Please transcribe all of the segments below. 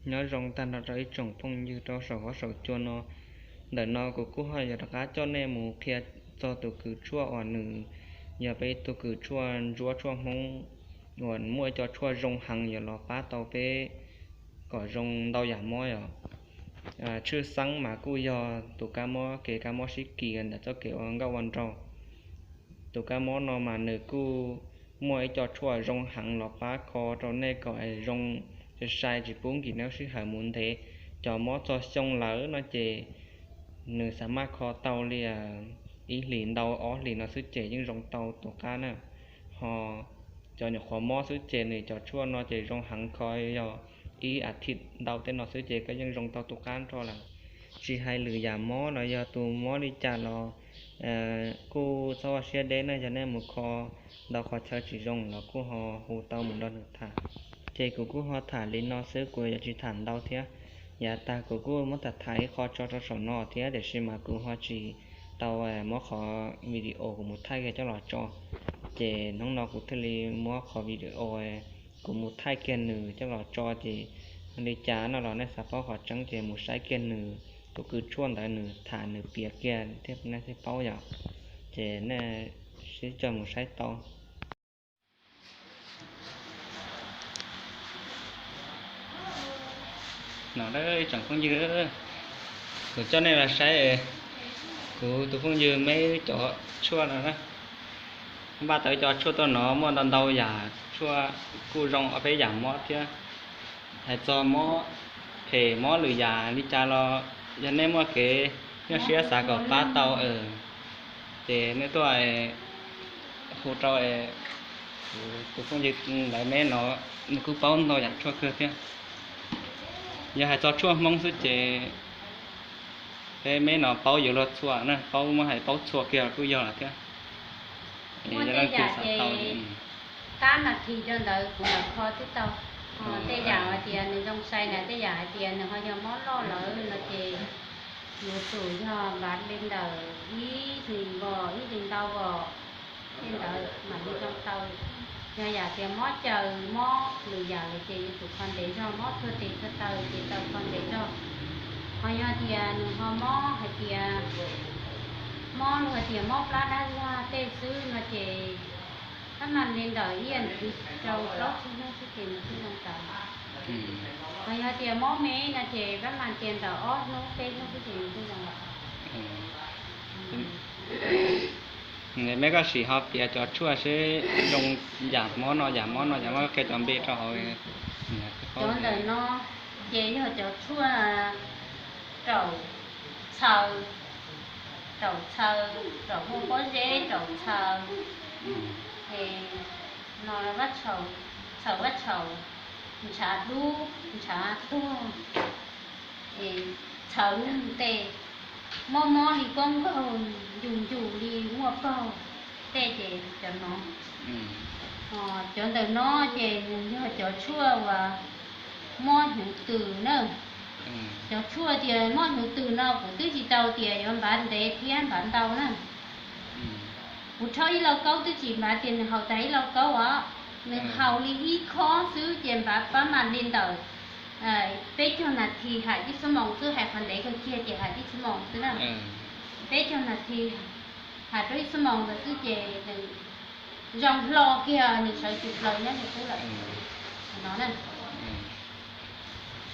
Nyob zoo tag nrho rau ib tsoom phooj ywg rau saum huab saum cua no. Ntawm no kuv kuj ho yuav rov qab coj nej mus qhia txog tus kws tshuaj uas nws yog peb tus kws tshuaj ntsuab tshuaj Hmoob uas muaj ib co tshuaj zoo heev yuav los pab tau peb kom zoo ntau yam mob yom. Tshwj xeeb mas kuj yog tus kab mob, kev kab mob sib kis ntawm txoj kev ua nkauj ua nraug. Tus kab mob no mas nws kuj muaj ib co tshuaj zoo heev los pab kho rau nej kom zoo sai sai tsis pub nkim nej lub sij hawm mus ntev. Cov mob txog xyoo lawm no ces nws xav maj kho tau li ib hlis ntau ob hlis no xwb ces yeej zoo tau tus qab na. Ho cov nyuam qhuav mob xwb ces nws cov tshuaj no ces zoo heev kho yog ib as thiv ntau tej no xwb ces koj yeej zoo tau tus qab nrho lawm. Tsis hais lwm yam mob los yog tus mob li cas los kuj txhob ua siab deb na, yog nej mus kho ntau qhov chaw tsis zoo los kuj ho hu tau mus nrog nws tham. Ces kuv kuj ho tham li no xwb, kuv yuav tsis tham ntau thiab. Yav tag kuv kuj muab tham tham ib qho tso rau saum no thiab, tiam sis mas kuv ho tsis tau muab qhov video kuv mus thaij kiag coj los tso. Ces hnub no kuv thiaj li muab qhov video kuv mus thaij kiag nws coj los tso, ces li cas no los nej xav paub qhov tseeb ces mus saib kiag nws tus kws tshuaj ntawd, nws tham nws piav kiag thiab nej thiaj paub yom. Ces nej sib coj mus saib tau. No ib tsoom phooj ywg, kuv coj nej los saib kuv tus phooj ywg me cov tshuaj no na. Npaj tau ib co tshuaj tuaj no muaj ntau ntau yam tshuaj, kuj zoo ob peb yam mob thiab. Hais txog mob phem mob lwm yam li cas los yog nej muaj kev nyuaj siab xav kom pab tau ces nej tuaj hu rau tus phooj ywg ntawd, me no nws kuj paub ntau yam tshuaj kawg thiab. Yog hais txog tshuaj Hmoob xwb ces peb me no paub yuav luag txhua na, paub muab hais paub txhua kiag los kuj yog lawm thiab. Muaj tej yam ces qab nas this rau ntawd kuv mam kho twb tau. Tej yam hais tias nws zoo sai na, tej yam hais tias nws ho yog mob loj lawm no ces yuav tsum yog npav li ntawm ib hlis nkaus ib hlis ntau os, tej ntawd mam li zoo tau. Yog yam tias mob caws mob lwm yam lawm ces yuav tsum kho ntev zog, mob txhua tes txhua taw ces tau kho ntev zog. Ho yog tias nws ho mob hais tias, mob luag hais tias mob plab dab zag tej xwb no ces tab mas li ntawm ib as thiv rau plaub tsib hnub xwb ces nws kuj zoo tau. Ho yog tias mob me no ces tab mas tias ntawm ob hnub peb hnub xwb ces nws kuj zoo lawm. Me koj sim ho piav cov tshuaj seb zoo yam mob no yam mob no yam mob, qhia cov npe rau hauv. Cov ntawm no ces yog cov tshuaj raum txhaws, raum txhaws, raum muaj pob zeb raum txhaws, es no txhaws vaj txhaum, ntshav dub, ntshav tuag, es txhaws tes, mob mob li koob nkaug, yus yus li muaj paug tej ces cov no. Cov ntawm no ces nws yog cov tshuaj uas mob hnyuv tws na. Cov tshuaj tias mob hnyuv tws no kuv twb tsis tau tias yuav npav ntev thiab npav ntau na. Kuv rhaub ib lauj kaub twb tsis npav tias nws haus tag ib lauj kaub os. Nws haus li ib khob xwb ces npav pab mam li ntawm peb caug nas this, hais ib xuab moos xwb, hais qhov ntev kawg kiag ces hais ib xuab moos xwb na. Peb caug nas this, hais rau ib xuab moos ntawd xwb ces nws zoo hlo kiag, nws sawv tsis plaws nyob li qub lawm no na.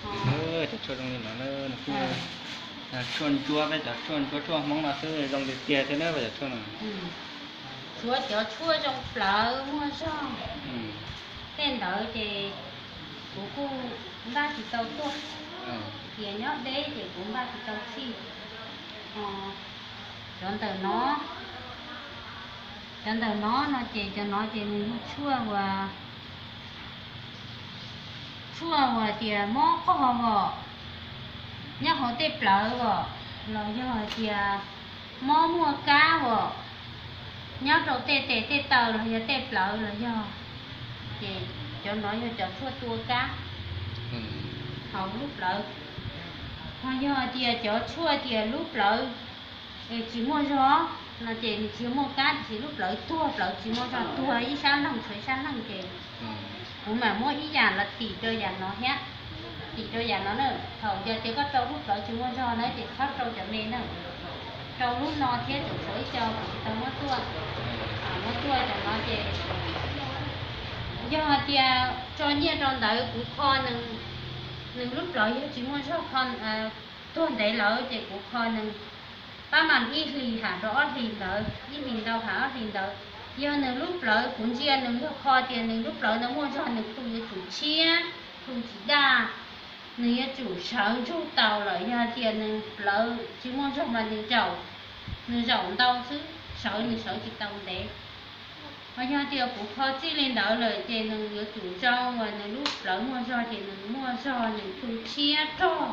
Cov tshuaj zoo li no, tshuaj ntsuab, peb cov tshuaj ntsuab tshuaj Hmoob no xwb zoo tiag tiag thiab na cov tshuaj no. Tshuav cov tshuaj zoo plawv muaj zog, tej ntawd ces kuv kuj npaj tsis tau tuaj, tias nyob deb ces kuv npaj tsis tau txhij. Cov ntawm no, cov ntawm no no ces cov no ces nws yog tshuaj uas, tshuaj uas tias mob qoj os, nyob hauv tej plawv os, los yog hais tias mob muaj kab os, nyob rau tej tes tej taw los yog tej plawv los yog, ces cov no yog cov tshuaj tua kab hauv lub plawv. Ho yog tias cov tshuaj tias lub plawv tsis muaj zog no ces nws tsis muaj kab, tiam sis lub plawv tuag, plawv tsis muaj zog, tuag ib sab leeg tshuav ib sab leeg ces kuv mam muab ib yam los tim rau yam no thiab. Tim rau yam no na, thaum yog tias koj rau lub plawv tsis muaj zog na ces txhob rau cov me na, rau lub no thiab tseem tshuav ib co kuv tsis tau muab tuaj, muab tuaj cov no ces yog hais tias tso nyiaj rau ntawd kuv kho nws, nws lub plawv yog tsis muaj zog, kho tuag ntev lawm ces kuv kho nws pab mas ib hlis ham rau ob hlis ntawd, ib hlis ntau ham ob hlis ntawd. Yog nws lub plawv kuv ntsia nws yog kho tias nws lub plawv ntawd muaj zog nws plhu yuav tsum tshiab, plhu tsis daj, nws yuav tsum sawv ntsug tau lawm. Yog tias nws plawv tsis muaj zog mas nws zaum, nws zaum ntau xwb, sawv nws sawv tsis tau ntev. Ho yog tias kuv kho txij li ntawd lawm ces nws yuav tsum zoo uas nws lub plawv muaj zog ces nws muaj zog nws plhu tshiab rog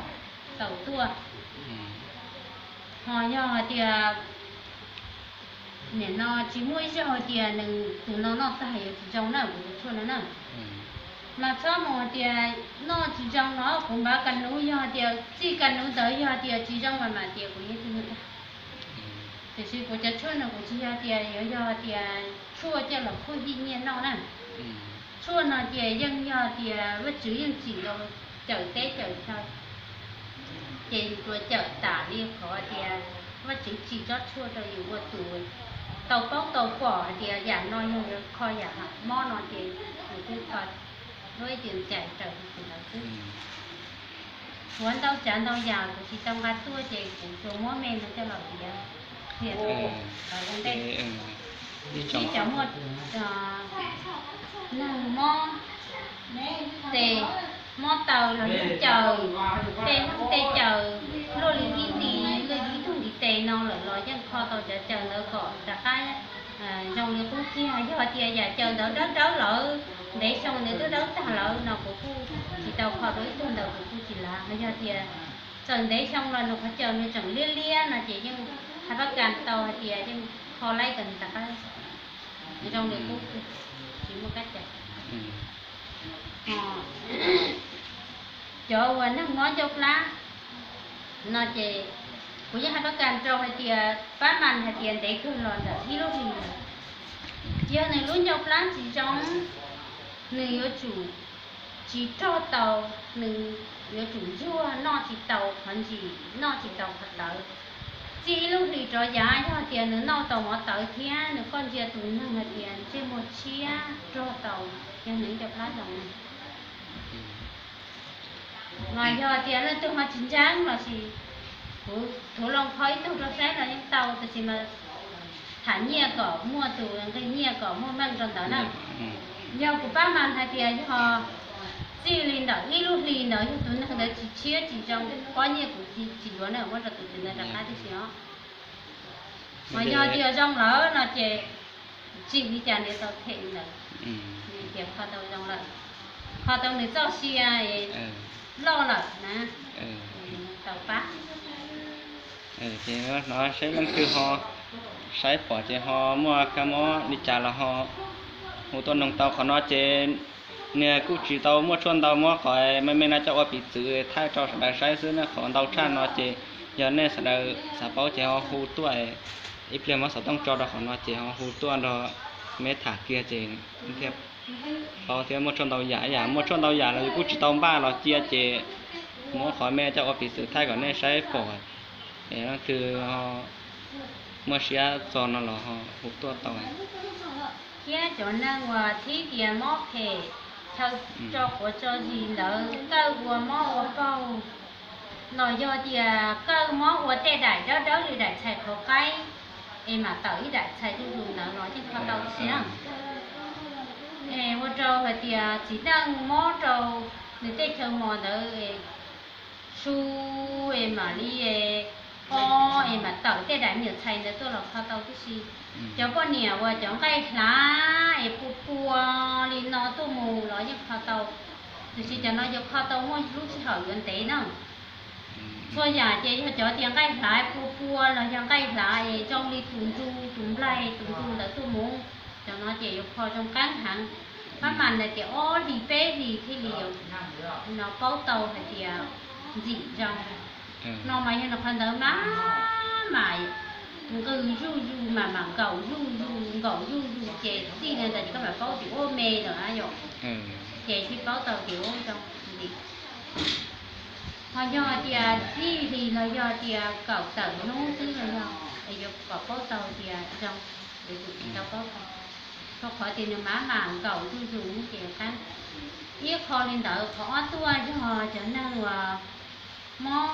tau tuaj. Ho yog hais tias nim no tsis muaj ib zaug hais tias nws tus no noj tag yuav tsis zoo na, kuv tus tshuaj no na. Mas txhob mus hais tias noj tsis zoo no kuv npaj kas nuv, yog hais tias txij kas nuv ntawd yog hais tias tsis zoo mas mam tias kuv yeej tsis mus tag. Tiam sis kuv cov tshuaj no kuv tsis yog tias yuav yog tias tshuaj coj los khuj yij nyiaj noj na. Tshuaj no ces yeej yog tias Vajtswv yeej tsim los cawm teb cawm chaw, ces tsuas cawm tas li qhov tias Vajtswv tsim tsob tshuaj rau yus ua tus tau paub tau pom hais tias yam no yog yuav kho yam mob no ces yus kuj kho ib tias cais raws li ntawd xwb. Tshuav ntau tsav ntau yam kuv tsis tau nqa tuaj ces kuv tsuas muab me no coj los piav qhia rau ntej. Ib cov muaj neeg mob tes, mob taw los yeej cawm, tej neeg tej cawm luaj li ib nti, luaj li ib tug ntiv tes no lawm los yeej kho tau cov cawm ntawd kom rov qab zoo li qub kiag. Yog tias yam cawm ntawd dawb dawb lawm, ntev xyoo nws twb dawb tag lawm no kuv kuj tsis tau kho rau ib tug ntawd kuv kuj tsis lav. Mas yog tias txawm ntev xyoo los nws qhov cawm nws tseem liab liab no ces yeej hais pab kas tau hais tias yeej kho laib kom nws rov qab zoo li qub, tsis muaj kab cawm. Cov uas neeg mob ncauj plab no ces kuv yeej hais pab kas rau hais tias pab mas hais tias ntev kawg los ntawm ib lub hlis ntawd, yog nws lub ncauj plab tsis zoo, nws yuav tsum tsis rog tau, nws yuav tsum ntsuag, noj tsis tau qhov ntsis, noj tsis tau qhov tawv. Txij ib lub hlis rov yav yog hais tias nws noj tau mov tawv thiab nws, koj ntsia tus neeg hais tias ntsej muag tshiab rog tau, yog nws ncauj plab zoo. Mas yog tias leej twg ho tsis ntseeg los sis kuv thuav loo kho ib tug rau saib los yeej tau, tab sis mas tham nyiaj kom muaj tus nqi nyiaj kom muaj meej rau ntawd na. Yog kuv pab mas hais tias yog txij li ntawm ib lub hlis ntawd yog tus neeg ntawd tsis tshiab tsis zoo, pob nyiaj kuv tsis yuav na, muab rau tus twg ntawd rov qab tib si os. Mas yog tias zoo lawm no ces tsim li cas nws tau them li ntawd, tias kho tau zoo lawm, kho tau nws txoj sia loj lawm na, tau pab. Ces no saib leej twg ho saib pom ces ho muaj kab mob li cas los ho hu tuaj noog tau. Qhov no ces nws kuj tsis tau muaj tshuaj ntau, muab qhov me me no coj ua piv txwv thaij rau sawv daws saib xwb na. Qhov ntau tshaj no ces yog nej sawv daws xav paub ces ho hu tuaj, ib pliag muab xov tooj tso rau qhov no ces ho hu tuaj nrog me tham kiag ces thiaj paub thiab. Muaj tshuaj ntau yam, yam muaj tshuaj ntau yam los yus kuj tsis tau npaj los cia ces muab qhov me coj ua piv txwv thaij kom nej saib pom. Es leej twg muaj siab txog no los ho hu tuaj tau. Thiab cov neeg uas thib tias mob phem, chaw tso quav tso zis ntawd, kawj ua mob ua paug, los yog tias kawj mob ua tej daim dawb dawb li daim txhais qhov qaib, es mam tawm ib daim txhais zuj zus ntawd los yeej kho tau tib si na. Es ua rau hais tias txiv neej mob rau nws tej chaw mos ntawd es su es mam li es o es mam tawm tej daim me nyuam txhais ntawd tuaj los kho tau tib si. Cov poj niam uas cov nqaij hlav es pua pua li no tuaj mus los yeej kho tau, tiam sis cov no yuav kho tau muaj lub sij hawm yuav ntev na. Txhua yam ces yog cov tias nqaij hlav pua pua los yog nqaij hlav es zoo li tus ntsu, tus nplaig tus ntsu ntawd tuaj mus, cov no ces yuav kho zoo qeeb heev. Pab mas hais tias ob hlis peb hlis thiaj li yuav no paub tau hais tias ntxim zoo. No mas yog nws qhov ntawd mas, mas nqws zuj zus mas mam nkaum zuj zus, nkaum zuj zus ces txij li ntawd ces koj mam paub tias ua me lawm na yom. Ces thiaj paub tau tias ua zoo ntxim. Ho yog tias txij hlis los yog tias kaum tawm hnub xwb los yog es yuav kom paub tau tias zoo, yuav tsum tsis tau paub tau, rau qhov tias nws mab mam nkaum zuj zus ces qab. Ib qho li ntawd, qhov ob tuaj yog cov neeg uas mob,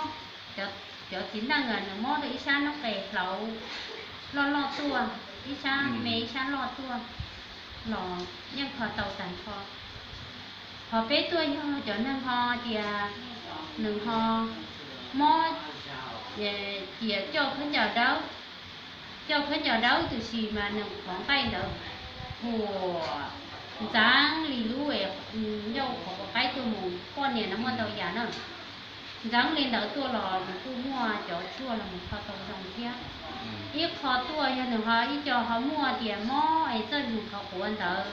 cov txiv neej uas nws mob rau ib sab noob qes hlauv loj loj tuaj, ib sab me ib sab loj tuaj los yeej kho tau tag nrho. Qhov peb tuaj yog cov neeg ho tias nws ho mob, tias coj khaub ncaws dawb, coj khaub ncaws dawb tiam sis mas nws qhov nqaij ntawd huam ntxeev li lub ncauj qhov quav qaib tuaj mus, poj niam no muaj ntau yam na. Ntxeev li ntawd tuaj los nws kuj muaj cov tshuaj los mus kho tau zoo thiab. Ib qho tuaj yog nws ho ib co ho muaj tias mob es txoj zus qhov quav ntawd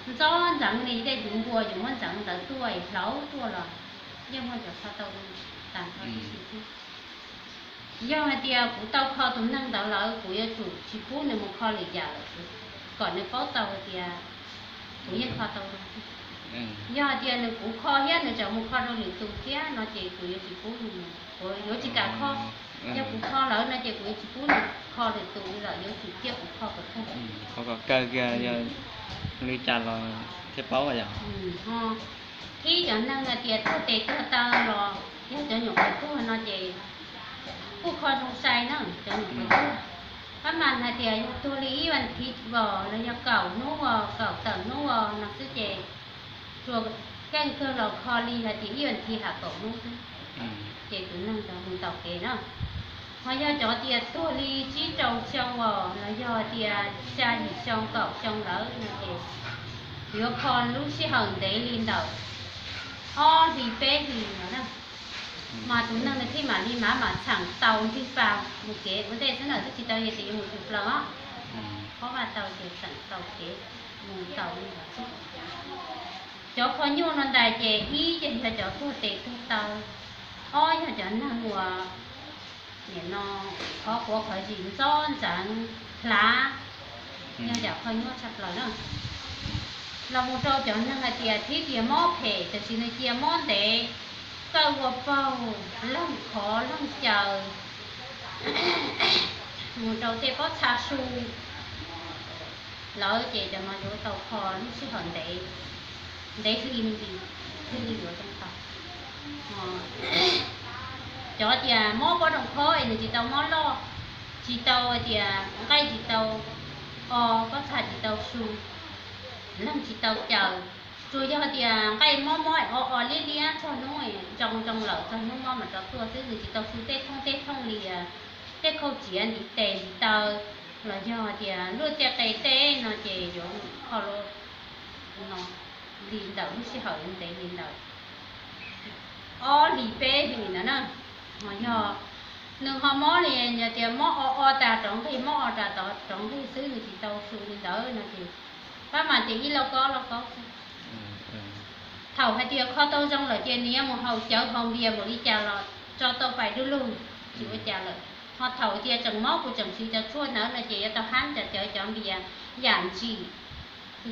ntxob ntxeev li tej tus npua yuav muab ntxeev ntawd tuaj es hlauv tuaj los yeej muaj cov kho tau tag nrho tib si xwb. Yog hais tias kuv tau kho tus neeg ntawd lawm, kuv yuav tsum tsis pub nws mus kho lwm yam lawm, kom nws paub tau hais tias kuv yeej kho tau. Yog hais tias nws kuv kho thiab nws tseem mus kho rau lwm tus thiab no ces kuv yuav tsis pub nws mus, kuv yuav tsis kam kho. Yog kuv kho lawm no ces kuv yuav tsis pub nws kho lwm tus li lawm, yuav tsum cia kuv kho kom tag. Qhov kom kawg kiag yog li cas los thiaj paub yom. Ho thib cov neeg hais tias tuag tes tuag taw los yog cov nyuam qhuav tuag no ces kuj kho zoo sai na, cov nyuam qhuav tuag. Pab mas hais tias yog tuag li ib vas thiv os los yog kaum hnub os, kaum tawm hnub os no xwb ces tsuas keej kawg los kho li hais tias ib vas thiv ham kaum hnub xwb ces tus neeg ntawd mus taus kev na. Ho yog cov tias tuag li tsib rau xyoo os los yog tias xya yim xyoo kaum xyoo lawm no ces yuav kho lub sij hawm ntev li ntawm ob hlis peb hlis no na, mas tus neeg nws thiaj mam li mam mam txheem tau nrig pas mus kev ua ntej xwb na, twb tsis tau yog tias yuav mus tshwm plaws os. Ob vaj tau ces txheem tau kev mus tau li ntawd xwb. Cov kho nyuaj no ntais ces ib ces yog cov tuag tes tuag taw, ob yog cov neeg uas nim no qhov quav qhov zis ntxob ntxeev hlav, yog yam kho nyuaj tshaj plaws na. Los mus rau cov neeg hais tias thib tias mob phem tiam sis nws cia mob ntev, kawj ua paug, loog qhov loog caws, mus rau tej pob txha su lawm ces cov no yuav tau kho lub sij hawm ntev, ntev hli me ntsis thiaj li yuav zoo tau. Cov tias mob pob rooj khob es nws tsis tau mob loj, tsis tau tias nqaij tsis tau o, pob txha tsis tau su, loog tsis tau caws, tsuas yog tias nqaij mob mob o o liab liab txog hnub zoo zoo lawm txog hnub mob mas rov tuaj xwb, nws tsis tau su tej thooj tej thooj li tej khau tsiav ntiv tes ntiv taw los yog tias luaj tej qe tej no ces yuav kho li ntawm lub sij hawm ntev li ntawm ob hlis peb hlis ntawd na. Ho yog nws ho mob li yog tias mob o o tas rov nqig, mob o tas rov nqig xwb, nws tsis tau su li ntawd no ces pab mas tias ib lauj kaub lauj kaub xwb. Thaum hais tias kho tau zoo lawm ces nws yuav mus haus cawv haus npias npaum li cas los tso tau pais du lug, tsis ua cas lawm. Ho thaum tias tseem mob kuv tseem siv cov tshuaj ntawd no ces yuav tau hab cov cawv cov npias, yam ntsim,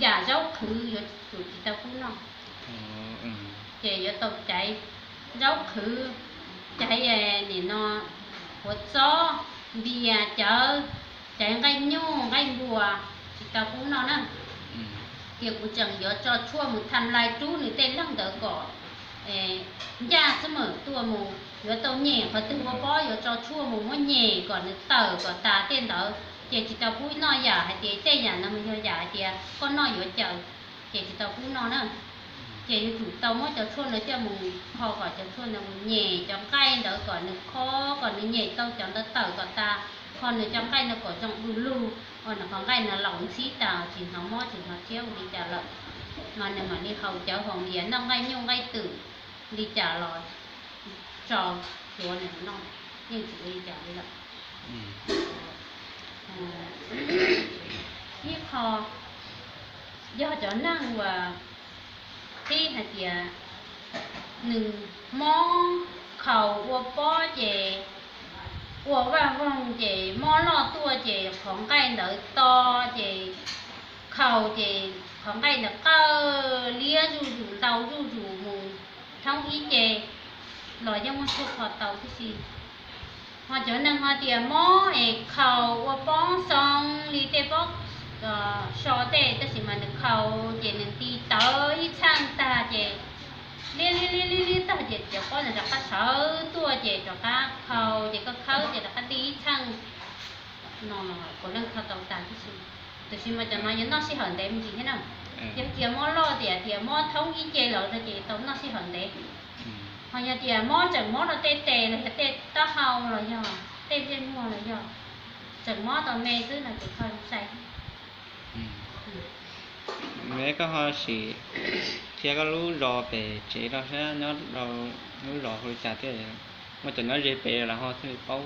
yam zaub qhwv yuav tsum tsis tau pub noj. Ces yuav tau caiv zaub qhwv, caiv nim no quav txob, npias cawv, caiv nqaij nyuj nqaij npuas tsis tau pub noj na. Ces kuv tseem yuav tso tshuaj mus tham lais rub nws tej leeg ntawd kom ncaj xwb mas tuaj mus yuav tau nyem, qhov twg ua pob yuav tso tshuaj mus muab nyem kom nws tawm kom tas tej ntawd ces tsis tau pub noj. Yam hais tias tej yam no mas yog yam hais tias koj noj yuav caws ces tsis tau pub noj na. Ces yuav tsum tau muab cov tshuaj no coj mus kho kom cov tshuaj no mus nyem cov nqaij ntawd kom nws khob, kom nws nyem tau cov ntawd tawm kom tas, kho nws cov nqaij no kom zoo du lug, ua nws qhov nqaij no laus ntxhib tas tsis hnov mob tsis hnov thiab ua li cas lawm, mas nws mam li haus cawv haus npias noj nqaij nyuj nqaij twm li cas los tso xyuav nws noj, yeej tsis ua li cas li lawm. Ib qho yog cov neeg uas tib hais tias nws mob khaus ua pob ces ua vaj voog ces mob loj tuaj ces qhov nqaij ntawd to ces khaus ces qhov nqaij ntawd qawj liab zuj zus ntau zuj zus mus thoob ib ce. los yeej muaj tshuaj kho tau tib si. Ho cov neeg ho tias mob es khaus ua poob xoo li tej pob so tej, tab sis mas nws khaus ces nws nti tawv ib txheej tag ces liab liab liab liab liab tag ces cov pob ntawd rov qab sawv tuaj ces rov qab khaus ces koj khawb ces rov qab nti ib txheej no los puav leej kho tau tas tib si. Tiam sis mas cov no yuav noj sij hawm ntev me ntsis thiab na. Yog tias mob loj tias tias mob thoob ib ce lawm no ces tau noj sij hawm ntev. Ho yog tias mob tseem mob rau tej tes los yog tej taub hau los yog tej ntsej muag los yog tseem mob tau me xwb no ces kho zoo sai. Me koj ho sim qhia koj lub zos pem tsev rau sab nyob rau lub zos hu li cas thiab, muaj cov nyob ze pem los ho thiaj li paub.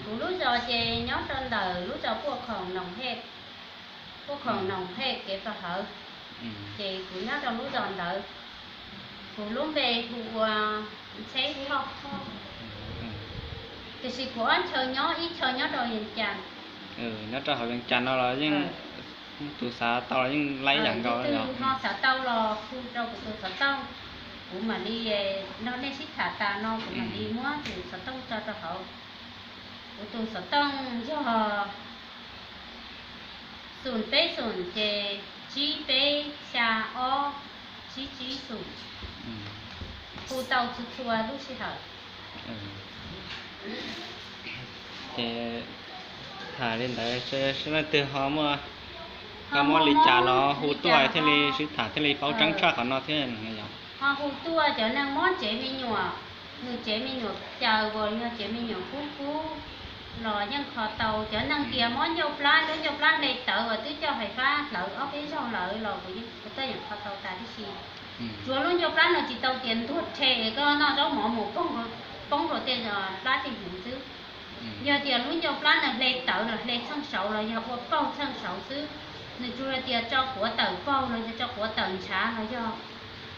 Kuv lub zos ces nyob rau ntawm lub zos Puaj Khoom Noom Hej, Puaj Khoom Noom Hej kev pab hawv, ces kuv nyob rau lub zos ntawd. Kuv lub npe hu ua Ntxheb Thoj, tiam sis kuv ob chaw nyob, ib chaw nyob rau Vees Cas. Nyob rau hauv Vees Cas no los yeej tus xav tau los yeej laib yam nkaus. Tus ho xav tau los hu rau kuv tus xov tooj, kuv mam li nrog nej sib tham tas no kuv mam li muab tus xov tooj tso rau hauv. Kuv tus xov tooj yog xoom peb xoom ces tsib peb xya ob tsib tsib xoom. Hu tau txhua txhua lub sij hawm. Ces tham li ntawd, seb leej twg ho muaj, ho muaj li cas los hu tuaj thiaj li sib tham thiaj li paub tseeb tshaj qhov no thiab. Ho hu tuaj cov neeg mob tsev me nyuam, nws tsev me nyuam caws uas yog tsev me nyuam kub kub los yeej kho tau. Cov neeg tias mob ncauj plab, lub ncauj plab hle tawv uas twb coj fais fab hlawv ob peb zaug lawm los kuv yeej, kuv twb yeej kho tau tas tib si. Tsuav lub ncauj plab no tsis tau tias ntuag rhe koj noj zaub mov mus poob rau tej plab tej hnyuv xwb. Yog tias lub ncauj plab no hle tawv los hle txheej saud los yog ua paug txheej saud xwb, nws tsuas tias tso quav tawm paug los yog tso quav tawm ntshav los yog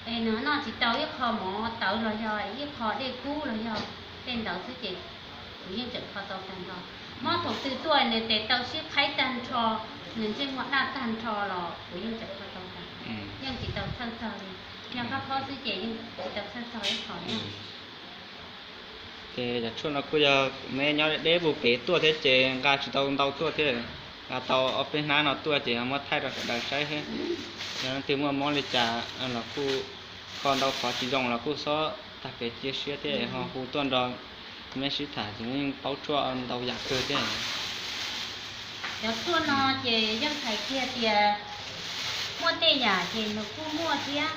es nws noj tsis tau ib qho mov tawv los yog ib qho dej kub los yog tej ntawd xwb ces kuv yeej tseem kho tau tag nrho. Mob thaum twg tuaj nws tes taw sib qhaib tag nrho, nws ntsej muag daj tag nrho los kuv yeej tseem kho tau tag, yeej tsis tau txhawj txog li. Yog kab phob xwb ces yeej tsis tau txhawj txog ib qho li. Ces cov tshuaj no kuj yog me nyob deb puag pem tuaj thiab ces nqa tsis tau ntau tuaj thiab, nqa tau ob peb hnab no tuaj ces muab thaij rau sawv daws saib thiab. Yog leej twg muaj mob li cas los kuj kho ntau qhov tsis zoo los kuj txhob tag kev cia siab thiab ho hu tuaj nrog meb sib tham ces yeej paub tshuaj ntau yam kawg thiab. Cov tshuaj no ces yeej hais kiag tias muaj tej yam ces nws kuj muaj thiab,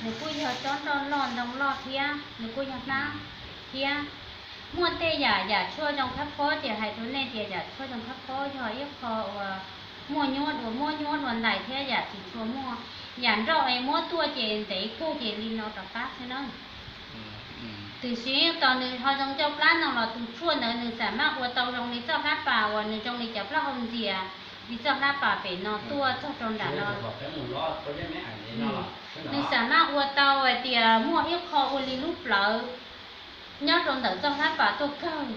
nws kuj yog tsob nroj loj ntoo loj thiab, nws kuj yog hnab thiab. Muaj tej yam, yam tshuaj zoo khab khob ces hais rau nej tias yam tshuaj zoo khab khob yog ib qho uas muaj nyuab dua, muab nyuab dua ntais thiab yam tsis tshua muaj. Yam nroj es muab tuaj ces ntev kawg ces li no rov qab xwb na. Tiam sis tos nws ho zoo ncauj plab no los tus tshuaj ntawd nws xam maj ua tau zoo li txoj hlab pas uas nws zoo li cov plaub hau ntxias, li txoj hlab pas pem no tuaj txog rau nram no. Nws xam maj ua tau hais tias muaj ib qho ua li lub plawv nyob rau ntawm txoj hlab pas tuaj kawg,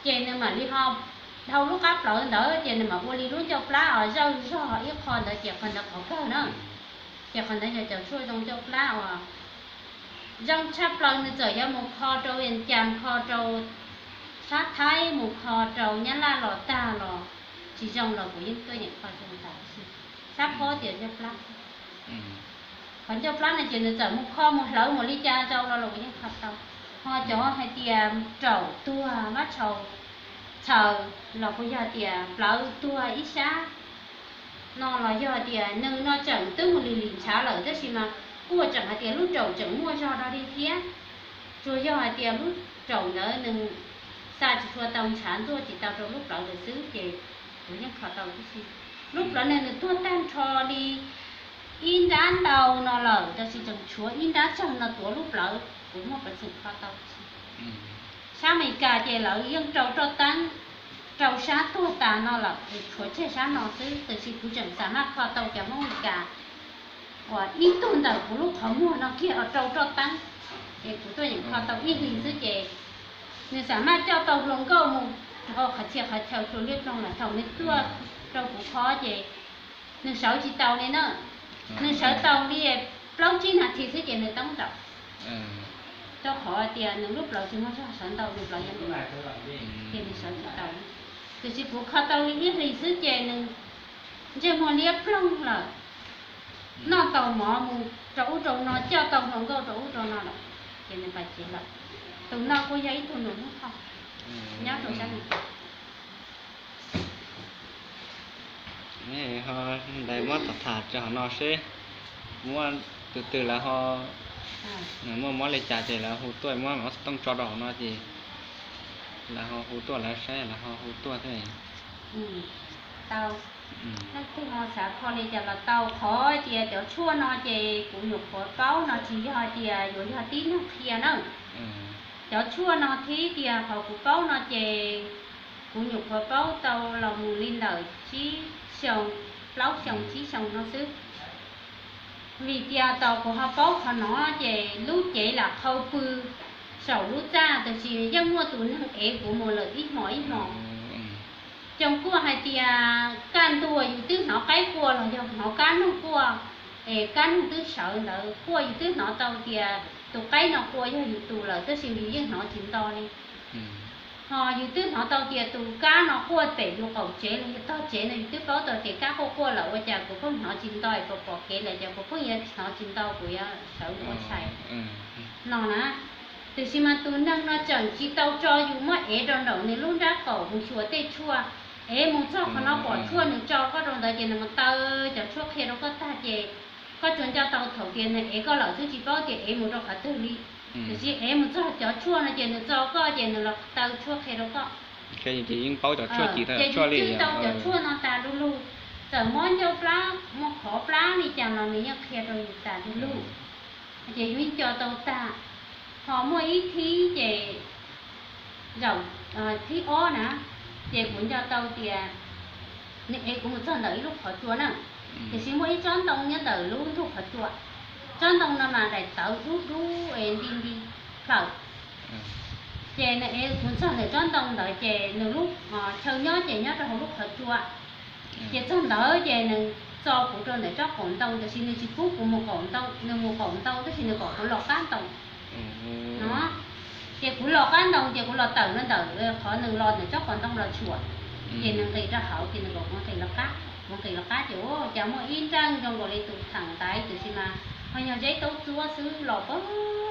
ces nws mam li ho dhau lub qab plawv ntawd ces nws mam ua li lub ncauj plab os zawj zog ib qho ntawd ces qhov ntawd qhov kawg na. Ces qhov ntawd yog cov tshuaj zoo ncauj plab uas zoo tshaj plaws, nws txawm yuav mus kho rau Vees Cas, kho rau sab Thaib, mus kho rau Nyab Laj los tag los tsis zoo los kuv yeej tuaj yeem kho zoo tas. Sab phob tias ncauj plab, qhov ncauj plab no ces nws txawm mus kho mus hlawv mus li cas rau los los kuv yeej kho tau. Ho cov hais tias raum tuag mab tshau txhaws los kuj yog tias plawv tuag ib sab no los yog tias nws no tseem twb mus lim lim ntshav lawm tab sis mas kuj tseem hais tias lub raum tseem muaj zog dog dig thiab. Tsuas yog hais tias lub raum ntawd nws xa tsis tshua tau ntshav ntxuaj tsis tau rau lub plawv lawm xwb ces kuv yeej kho tau tib si. Lub plawv no nws tuag tag nrho li ib nrab ntau no lawm tab sis tseem tshuav ib nrab tsawg no tuav lub plawv, kuv muaj peev xwm kho tau tib si. Sab Amelikas ces lawv yeej rau roj teeb rau sab tuag tas no lawm, tshuav tseg sab no xwb, tab sis kuv tseem xam maj kho tau cov Hmoob Amelikas uas ib tug ntawm kuv lub qhov muag no kiag rau roj teeb, ces kuv tuaj yeem kho tau ib hlis xwb ces nws xam maj coj tau hluas nkauj mus rau qhov txhia qhov chaw tsuas liab ploog lawm thaum nws tuaj rau kuv qhov ces nws sawv tsis tau li na, nws sawv tau li plaub tsib nas this xwb ces nws toob ntaum. Rau qhov tias nws lub plawv tsis muaj zog sawv ntau, nws plawv yog nws, ces nws sawv tsis tau. Tiam sis kuv kho tau li ib hlis xwb ces nws ntsej muag liab ploog lawm, noj tau mov mus rau ub rau no, coj tau hluas nkauj rau ub rau no lawm, ces nws pais tsev lawm. Tus no kuj yog ib tug nus hnub thoj nyob rau sab Meskas. Ho ntawd muab tham tham rau hauv no seb muaj tus twg lawv ho muaj mob li cas ces lawv hu tuaj, muab mov xov tooj tso rau hauv no ces lawv ho hu tuaj, lawv saib lawv ho hu tuaj thiab. Tau, leej twg ho xav kho li cas los tau. Qhov tias cov tshuaj no ces kuv nyuam qhuav paub no tsis yog tias yuav yog tib neeg qhia na. Cov tshuaj no thiab tias qhov kuv paub no ces kuv nyuam qhuav paub tau los mus li ntawm tsib xyoos, plaub xyoos tsib xyoos no xwb. Vim tias tau kuv ho paub qhov no ces lub cev lam qhau pw saum lub txaj, tiam sis yeej muaj tus neeg ev kuv mus lawm ib hmos ib hmos. Cov kuaj hais tias kaj ntug yus twb hnov qaib quaj los yog hnov kab noog quaj, es kab noog twb sawv ntawd quaj yus twb hnov tau tias tus qaib no quaj yog yus tus lawm, tab sis yus yeej hnov tsis nto li. Ho yus twb hnov tau tias tus kab no quaj pem yus qaum tsev los yog tog tsev no, yus twb paub tau tias kab quaj quaj lawm, ua cas kuv pheej hnov tsis nto es kuv pom kev lawm ces kuv pheej yuav hnov tsis nto, kuv yuav sawv ua tshais no na. Tiam sis mas tus neeg no tseem tsis tau tso yus muab ev rau nraum nws lub nrab qaum mus xyuas tej tshuaj. Ev mus txog qhov no pom tshuaj nws tso koj rau ntawd ces nws mus taw cov tshuaj qhia rau koj tag ces koj tsuas nco tau thaum tias nws ev koj lawm xwb, tsis paub tias ev mus rau qhov twg li. Tiam sis ev mus txog cov tshuaj no ces nws tso koj ces nws los taw tshuaj qhia rau koj. Ces yus cwj tau cov tshuaj no tas du lug, txawm mob ncauj plab, mob qhov plab li cas los nws yeej qhia rau yus tas du lug, ces yus yeej nco tau tag. Ho muaj ib thib ces zaum thib ob na, ces kuv nco tau tias nws ev kuv mus txog ntawm ib lub qhov tsua na, tiam sis muaj ib tsob ntoo nyob ntawm lub ntug qhov tsua. Tsob ntoo no mas daim tawv dub dub es nti nti plawm. Ces nws ev kuv txog ntawm tsob ntoo ntawd ces nws lub chaw nyob ces nyob rau hauv lub qhov tsua. Ces txog ntawd ces nws txo kuv rau ntawm tsob qaum ntoo, tiam sis nws tsis pub kuv mus qaum ntoo, nws mus qaum ntoo tab sis nws kom kuv los qab ntoo no. Ces kuv los qab ntoo ces kuv los tawm rau ntawm qhov nws los ntawm tsob qaum ntoo los tshuam, ces nws nqis rau hauv ces nws kom kuv nqis los qab. Kuv nqis los qab ces ua cas muaj ib nraj zoo nkaus li tus theem ntaiv, tiam sis mas ho yog zeb taub txuab xwb los pag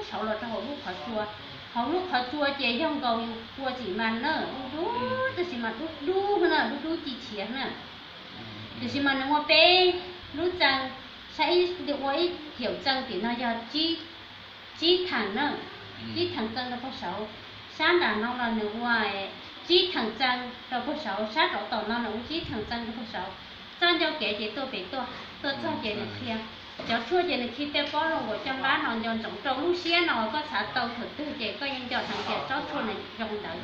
saud los rau hauv lub qhov tsua. Hauv lub qhov tsua ces yog nkaus yus kua txim mas na, dub dub, tab sis mas dub dub na, dub dub ci chiav na. Tiam sis mas nws muaj peb lub txee, saib ib, ua ib thiaum txee tim no yog tsib theem na, tsib theem txee rau pag saud. Sab nram no los nws ua tsib theem txee rau pag saud, sab rov tom no nws ua tsib theem txee rau pag saud. Txoj ncauj kev ces tuaj pem tuaj, tuaj txog ces nws qhia. Cov tshuaj ces nws khi tej pob luaj nkaus caj npab no nco ntsoov rau lub siab no, koj xav tau thaum twg ces koj yeej nco ntsoov tias tsob tshuaj no zoo ntawd.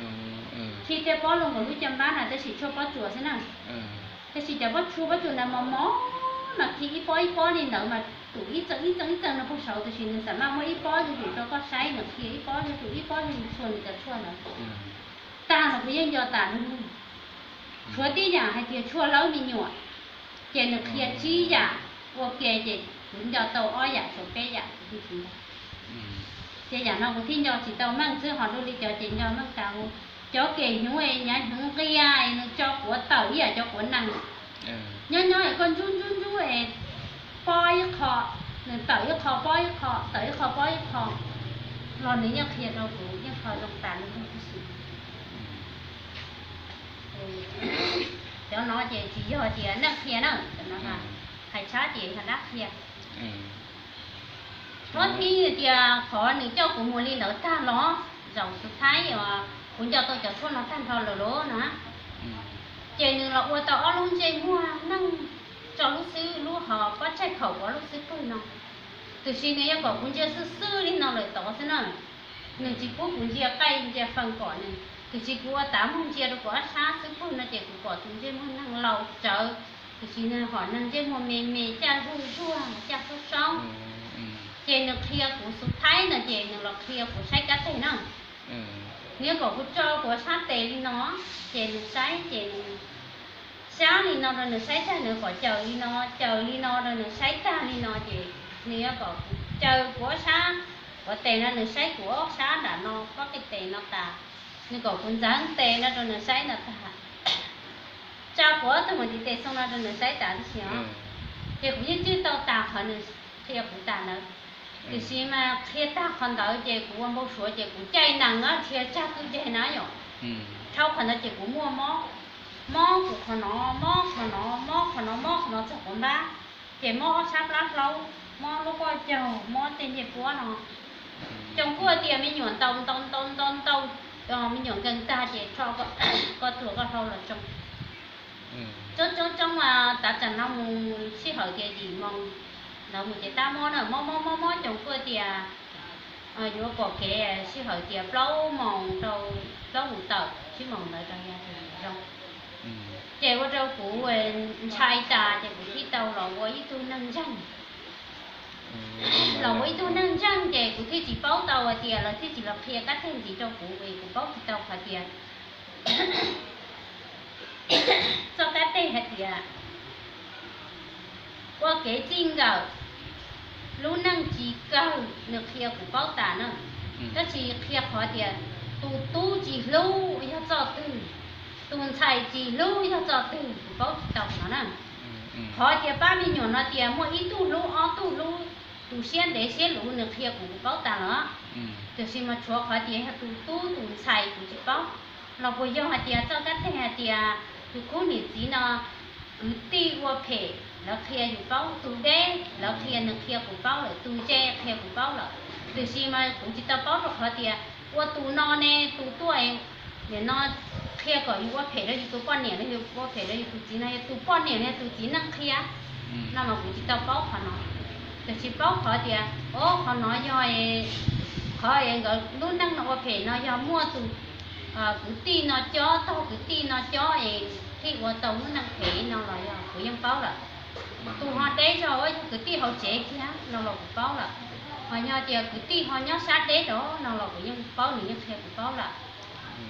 Khi tej pob luaj nkaus lub caj npab no tab sis tshuaj pob tsuas xwb na. Tab sis cov pob tshuaj pob tsuas ntawd mos mos mas khi ib pob ib pob li ntawd mas tus ib txeeg ib txeeg ib txeeg no pag saud, tab sis nws xam maj muab ib pob zuj zus rau koj saib, nws qhia ib pob zuj zus ib pob zuj zus txhua nws cov tshuaj ntawd. Tag los kuv yeej nco tas lug lug. Tshuav tib yam hais tias tshuaj hlawb me nyuam, ces nws qhia tsib yam ua ke, ces kuv nco tau ob yam, tshuav peb yam kuv thiaj tsis nco. Ces yam no kuv thiaj nco tsis tau meej xwb, ho dua li cov ces nco meej tas mus. Cov kem hnyuv es nyav hnyuv nqia es nws tso quav tawm ib yam cov quav nees. Nyob nyob es koj ntsub ntsub ntsub es pob ib qho, nws tawm ib qho pob ib qho, tawm ib qho pob ib qho, los nws yeej qhia rau kuv yeej kho zoo tas li ntag tab sis. Cov no ces tsis yog tias neeg qhia na, cov no hais tshab ces yog dab qhia. Qhov thib tias qhov nws coj kuv mus li ntawd tag los, zaum xub thaib uas kuv nco tau cov tshuaj no tag nrho lawm lauj na, ces nws los ua tau ob lub ntsej muag neeg tso lub xwb, lub ho pob tsaig khaum ob lub xwb pwg no. Tiam sis nws yuav kom kuv ntsia xwb xwb li no lawm tod xwb na. Nws tsis pub kuv ntsia qaij ntsia feem kom nws, tiam sis kuv ua tav muag ntsia rau kuv ob sab xwb pwg no ces kuv pom tus ntsej muag neeg laus tsawv, tiam sis nws hom neeg ntsej muag me me caj zuag zuag caj soob soob. Ces nws qhia kuv xub thaib no ces nws los qhia kuv saib kab teg na. Nws yuav kom kuv tso kuv ob sab tes li no, ces nws saib ces nws xyab li no rau nws saib tag, nws kom caws li no, caws li no rau nws saib tag li no, ces nws yuav kom kuv caws kuv ob sab Kuv tes no nws saib kuv ob sab nram no, pob qij tes no tas, nws kom kuv ntxeev tes no rau nws saib no tas, tsa kuv ob tug mus ntiv tes xoo no rau nws saib tas tib si os. Ces kuv yeej cwj tau tas qhov nws qhia kuv tas ntawd. Tiam sis mas qhia tag qhov ntawd ces kuv ua npau suav ces kuv caij nees na dhia tsag kwj deg na yom, rhaub qhov ntawd ces kuv muaj mob, mob kuv qhov no, mob qhov no, mob qhov no, mob qhov no txog quav npab, ces mob ob sab plab hlaub, mob lub pob caug, mob tej ncej puab no. Cov kuj tias me nyuam ntaus ntaus ntaus ntaus ntaus, me nyuam nkees tag ces tso koj txuas koj hlau los tsoo. Tsoob tsoob tsoob, tav tsam no mus sij hawm tias yim moos ntawd mus ces tab mob na, mob mob mob mob cov kuj tias yuav pom kev sij hawm tias plaub moos rau plaub moos tawm tsib moos ntawd rau yog zoo. Ces ua rau kuv ntshai tas ces kuv thiaj tau los ua ib tug neeg ntseeg. Los ua ib tug neeg ntseeg ces kuv thiaj tsis paub tau hais tias lawv thiaj tsis los qhia kab teg ntxiv rau kuv es kuv paub tsis tau qhov tias txoj kab teg hais tias ua kev txij nkawm, lub neej tsis kawg nws qhia kuv paub tas na. Tab sis qhia qhov tias tus tub tsis hlub yog txoj twg, tus ntxhais tsis hlub yog txoj twg kuv paub tsis tau no na. Qhov tias pab me nyuam no tias muaj ib tug hlub ob tug hlub, tus siab ntev siab luv nws qhia kuv kuv paub tas los. Tiam sis mas tshuav qhov tias yog tus tub tus ntxhais kuv tsis paub, los puas yog hais tias txoj kab teg hais tias tus khub niam txiv no kwv tij ua phem lawv qhia yus paub, tus deb lawv qhia nws qhia kuv paub lawm, tus ntse qhia kuv paub lawm. Tiam sis mas kuv tsis tau paub rau qhov tias ua tus no ne tus tuaj nim no qhia kom yus ua phem rau yus tus poj niam los yog ua phem rau yus tus txiv no yog tus poj niam los yog tus txiv neej qhia no mas kuv tsis tau paub qhov no. Tiam sis paub qhov tias o qhov no yog, qhov nkawd lub neej no ua phem no yog muaj tus kwv tij no cob, tog kwv tij no cob es thiaj ua tau lub neej phem no los yog kuv yeej paub lawm. Tus ho deb zog yog kwv tij hauv tsev kiag no los kuv paub lawm. Ho yog tias kwv tij ho nyob sab deb rau no los kuv yeej paub, nws yeej qhia kuv paub lawm.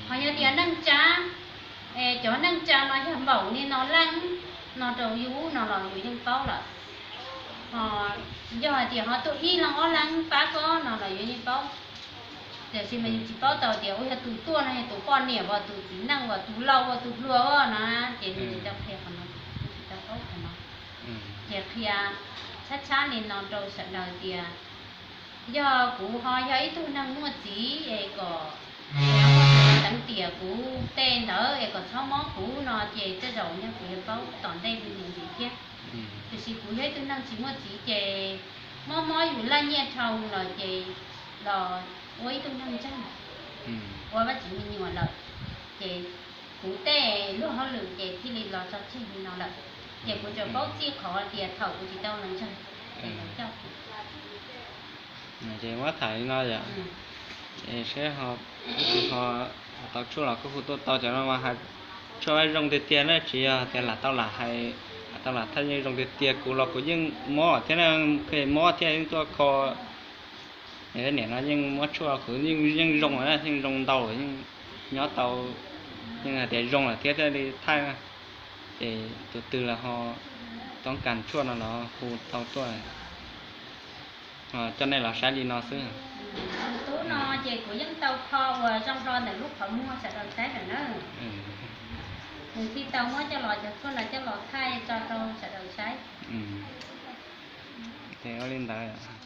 Ho yog tias neej tsa, cov neej tsa no yog npaum li no leej no rau yus no los yus yeej paub lawm. Ho yog hais tias ho tuaj ib leeg ob leeg pab koj no los yus yeej paub. Tiam sis mas yus tsis paub tau tias ua yog tus tuaj no yog tus poj niam uas tus txiv neej uas tus laus uas tus hluas no ces nws tsis tau qhia qhov no, nws tsis tau paub qhov no. Ces qhia tshab tshab li no rau sawv daws tias yog kuv ho yog ib tug neeg muaj txiv es kom muaj tus teev tiam kuv tej ntawd es kom txhob mob kuv no ces tej zaum yog kuv yuav paub tom ntej li ntxiv thiab. Tiam sis kuv yog ib tug neeg tsis muaj txiv ces mob mob yus laj nyiaj dhau los ces los ua ib tug neeg ntseeg, ua Vajtswv me nyuam lawm, ces kuv tej luag hauj lwm ces thiaj li los tso tseg li no lawm. Ces kuv tsuas paub txij qhov tias thaum kuv tsis tau los ntseeg, ces lawv coj kuv. Ces muab tham li no yom, ces seb ho tau tshuaj los kuj hu tuaj tau cov no mas hais tshuaj zoo tiag tiag na, tsis yog tias lam tau lam hais, lam tau lam thaj yeej zoo tiag tiag. Kuv los kuv yeej mob thiab, mob thiab yeej tuaj kho niam no yeej muab tshuaj kuv yeej zoo lawm, yeej zoo ntau lawm, yeej nyob tau, yeej hais tias zoo lawm thiab thiaj li thaij na. Ces tus twg los ho toob kas tshuaj no los hu tau tuaj, coj nej los saib li no xwb. Tus tub no ces kuv yeej tau kho uas zoo hlo ntawm lub qhov muag sawv daws saib lawm na. Nws thiaj tau muab coj los cov tshuaj no coj los thaij tso rau sawv daws saib. Ces ua li ntawd.